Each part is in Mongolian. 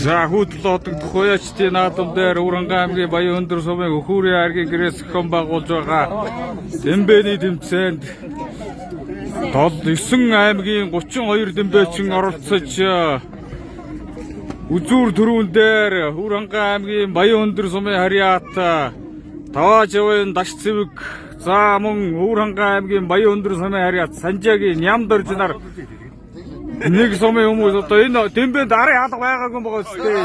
За Хүйдэл одогдох Хуяачдын наадам дээр Өвөрхангай аймгийн Баян өндөр сумын Өхүүрийн аргийн гэрээс зохион байгуулж байгаа Дэмбэний тэмцээнд 9 аймгийн 32 дэмбээчин оролцож үзүүр түрүүн дээр Өвөрхангай аймгийн Баян өндөр сумын Харьяат Таваажавын Даш цэвэг, за мөн Өвөрхангай аймгийн Баян өндөр сумын Харьяат Санжаагийн Нямдорж нар нэг сумын хүмүүс одоо энэ дэмбэнд арын алга байгаагүй юм байгаа үстэй.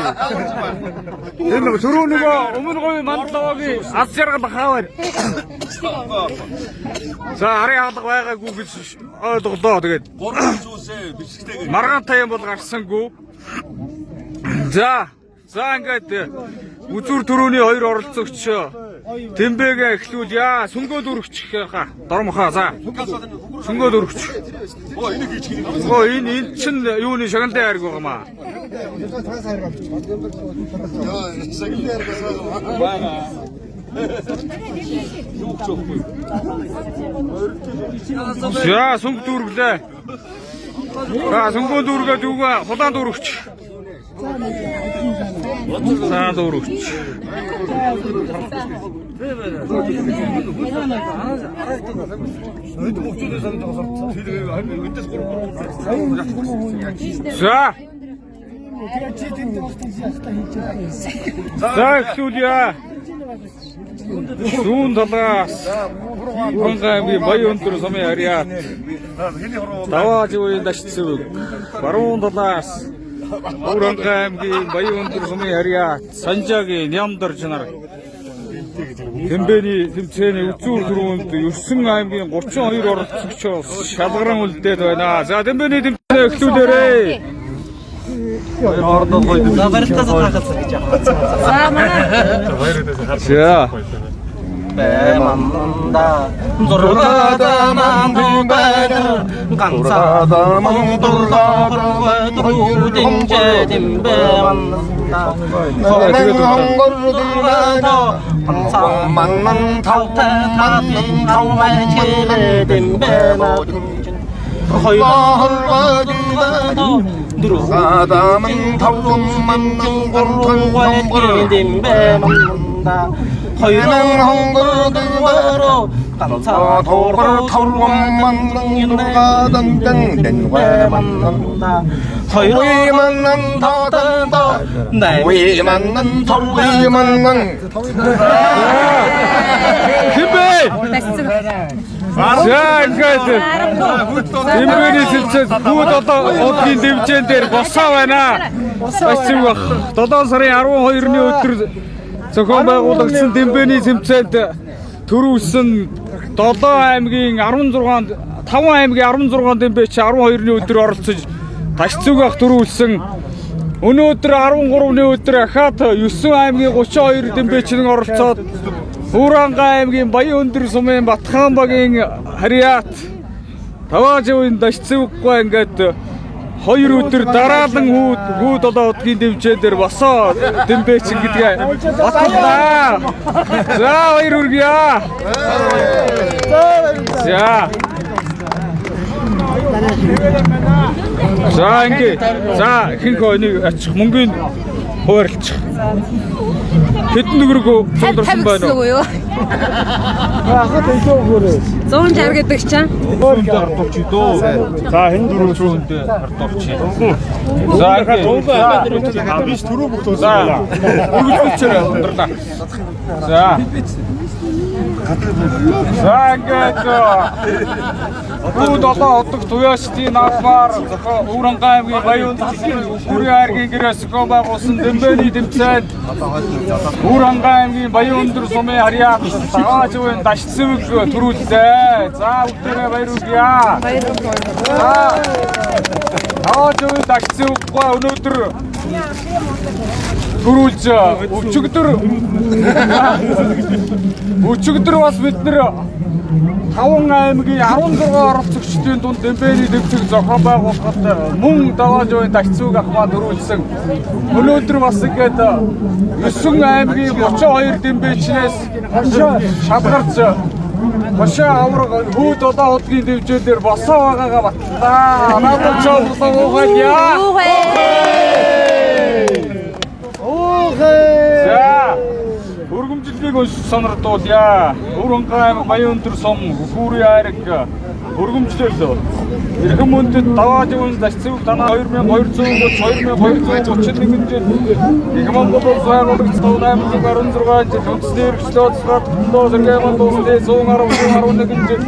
Энэ түрүү нөгөө өмнө говийн Мандлавагийн ас жаргал хаавар. За арын алга байгаагүй гэж ойлголоо. Тэгээд Гурван зүйлсээ бичгтэйгээр. маргаантай юм бол гарсангүй. За за ингээд үзүүр түрүүний хоёр оролцогч Тэмбэгээ эхлүүлье. Сүнгөө дөрөгч хаа. Дормхаа за. Сүнгөө дөрөгч. Оо энийг хийж гинэ. Гоо энэ эн чин юуны шагналын хайрг байгаа маа. Юу ч өгөхгүй. За сүнг дүүргэлээ. За сүнгөө дүүргээд юугаа хулаан дүүргч. Хулаан дүүргч. За. За эхлүүлье. Зүүн талаас Хонго аймгийн Баян өндөр сумын харьяат Даваажийн дашцэвэг баруун талаас Өвөрхангай аймгийн Баян өндөр сумын харьяат Санжаагийн Нямдарж нар Тэмбэний тэмцээний үзүүр түрүүнд 9 аймгийн 32 оролцогч шалгаран үлдээд байна. За Тэмбэний тэмцээнээ эхлүүлээрэй. За барилтаас таахалсан гэж яах. За манай За. Бэманда зургадаман бэмбэр ганцаадаман дурладургуйдинжэдимбэманда маннан тавтай татын тавай чирэдимбэмадин Тэмбэ! За ингээд Тэмбэний тэмцээнд хүүд одоо одгийн дэмжээн дээр босоо байна. Бас юм баг. 7 сарын 12-ны өдөр зохион байгуулагдсан Дэмбэний тэмцээнд төрүүлсэн 7 аймгийн 16 5 аймгийн 16 дэмбэч 12-ны өдөр оролцож Ташцүг ах төрүүлсэн. Өнөөдөр 13-ны өдөр ахаад 9 аймгийн 32 дэмбэчнэн оролцоод Өвөрхангай аймгийн Баян өндөр сумын Батхан багийн Харьяат Таваажавын Дашцэвгүй ингээд хоёр өдөр дараалан хүүд хүүд одоо одгийн дэмжээн дээр босоо дэмбэчин гэдгээ батлаа. За баяр хүргье. За. За ингээ. За ихэнх энийг ачих мөнгөний хуваарлчих. Хэдэн төгрөг цугларсан 50 байна гэсэн уу? үг юу? 160 гэдэг чинь. Хүндээ хардуулчих дөө. За хэн дөрөв хүндээ хардуулчих. За ингээ. Биш түрүү бүгд За үргэлжлүүлчихээрэй өндөрлөө. За. За ингээд хүү долоо одог туяачдын наадмаар зохион Өвөрхангай аймгийн Баян Бүрийн хайргийн гэрээс зохион байгуулсан Дэмбэний тэмцээнд Өвөрхангай аймгийн Баян өндөр сумын харьяат Цагаажвын Дашцэвэг төрүүллээ. За бүгдээрээ баяр хүргье. За Цагаажвын Дашцэвэггүй өнөөдөр төрүүлж өчигдөр бас бид нэр 5 аймгийн 16 оролцогчдын дунд Дэмбэний тэмцээн зохион байгуулахад мөн Даваажуугийн Дагцүг ах маань төрүүлсэн. Өнөөдөр бас ингээд 9 аймгийн 32 дэмбэчнээс шалгарч Хошоо авраг хүүд долоо удгийн дэмжээн дээр босоо байгаагаа батлаа. Наадам чоо болоо уугаа яа. Үгүй. Гүнлэг уншиж сонирдуулъя. Өвөрхангай аймаг Баян өндөр сум Хөхүүрийн айраг өргөмжлөл. Эрхэм мөндөд давааж өгөн Дашцэвэг танаа 2230 2231 жил Их Монгол улс байгуулагч 816 жил үндэсний эрхчлөө цэцгат 7 Сэргээн Монгол улсын 110 111 жил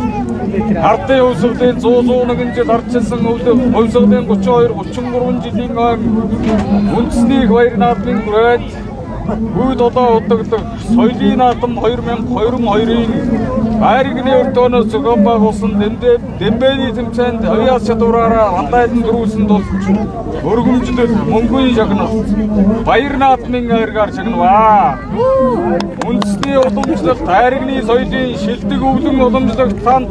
Ардын хувьсгалын 100 101 жил ардчилсан хувьсгалын 32 33 жилийн ойн үндэсний их баяр наадмын хүрээнд Хүү долоо удаглах соёлын наадам 2022-ын айргны өртөөнөөс зохион байгуулсан Дэмбэний тэмцээнд авиас чадвараараа хандайлан дөрвүүлсэн тул өргөмжлөл мөнгөний шагнал баяр наадмын айргаар шагнаваа. Үндэсний уламжлалт айргны соёлын шилдэг өвлөн уламжлагч танд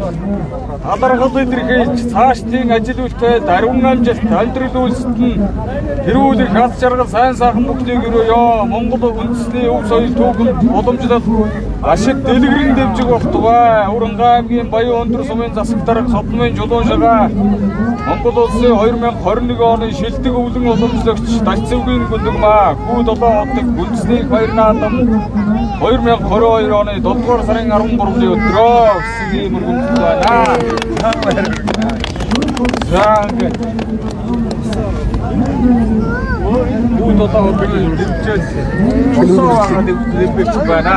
талархал илэрхийлж цаашдын ажил үйлтэй даруйн амжилт амьдрал үйлсэд нь тэрүүл их аз жаргал сайн сайхан бүхнийг өрөөё. Монгол үндэсний өв соёл түүхэнд уламжлалт ашиг дэлгэрэн дэвжиг болтугай. Өвөрхангай аймгийн Баян өндөр сумын засаг дарга Содмын Жулуун шагаа Монгол улсын 2021 оны шилдэг өвлөн уламжлагч Дашцэвгийн Гүнлэгмаа Хүү долоо хотыг үндэсний их баяр наадам 2022 оны 7 дугаар сарын 13-ны өдрөө гэсэн ийм өргөмжлөл байна. За ингээд Хүү долоо хотыг дэмжиж босоо байгаа дэмжиж байна.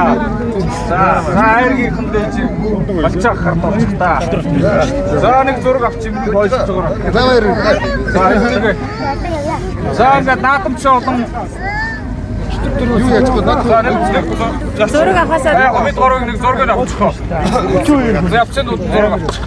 За за айргийнхэн дэж балчаах хард орчих та. За нэг зураг авчих юм бойлж байгаа. За баяр. За ингээд за ингээд наадамч олон Юу яаж вэ? За нэг Зураг авахасаа Яг бид гурвыг нэг зургийг авчих. За явцын зураг авчих.